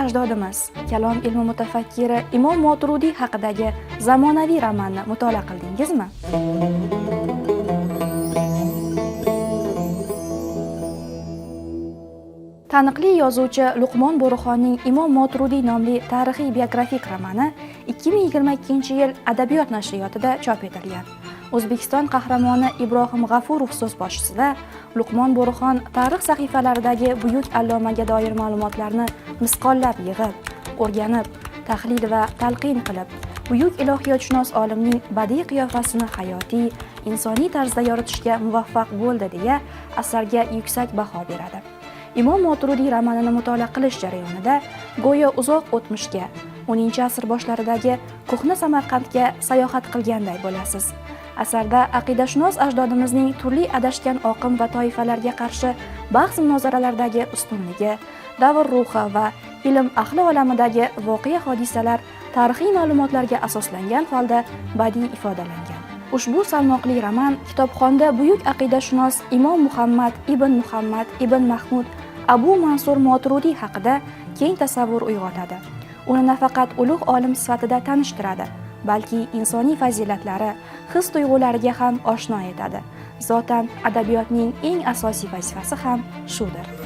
Buyuk ajdodimiz, kalom ilmi mutafakkiri Imom Moturudiy haqidagi zamonaviy romanni mutolaa qildingizmi? Taniqli yozuvchi Luqmon Bo'rixonning Imom Moturudiy nomli tarixiy biografik romani 2022-yil Adabiyot nashriyotida chop etilgan. O'zbekiston qahramoni Ibrohim G'afurov so'zboshisida Luqmon Bo'rixon tarix sahifalaridagi buyuk allomaga doir ma'lumotlarni misqollab yig'ib, o'rganib, tahlil va talqin qilib, buyuk ilohiyotshunos olimning badiiy qiyofasini hayotiy, insoniy tarzda yoritishga muvaffaq bo'ldi deya asarga yuksak baho beradi. Imom Moturudiy romanini mutolaa qilish jarayonida go'yo uzoq o'tmishga, 10-asr boshlaridagi ko'hna Samarqandga sayohat qilganday bo'lasiz. Asarda aqidashunos ajdodimizning turli adashgan oqim va toifalarga qarshi bahs munozaralardagi ustunligi, davr ruhi va ilm ahli olamidagi voqea hodisalar tarixiy ma'lumotlarga asoslangan holda badiiy ifodalangan. Ushbu salmoqli roman kitobxonda buyuk aqidashunos Imom Muhammad ibn Muhammad ibn Mahmud Abu Mansur Moturudiy haqida keng tasavvur uyg'otadi. Uni nafaqat ulug' olim sifatida tanishtiradi, balki insoniy fazilatlari, his tuyg'ulariga ham oshno etadi. Zotan adabiyotning eng asosiy vazifasi ham shudir.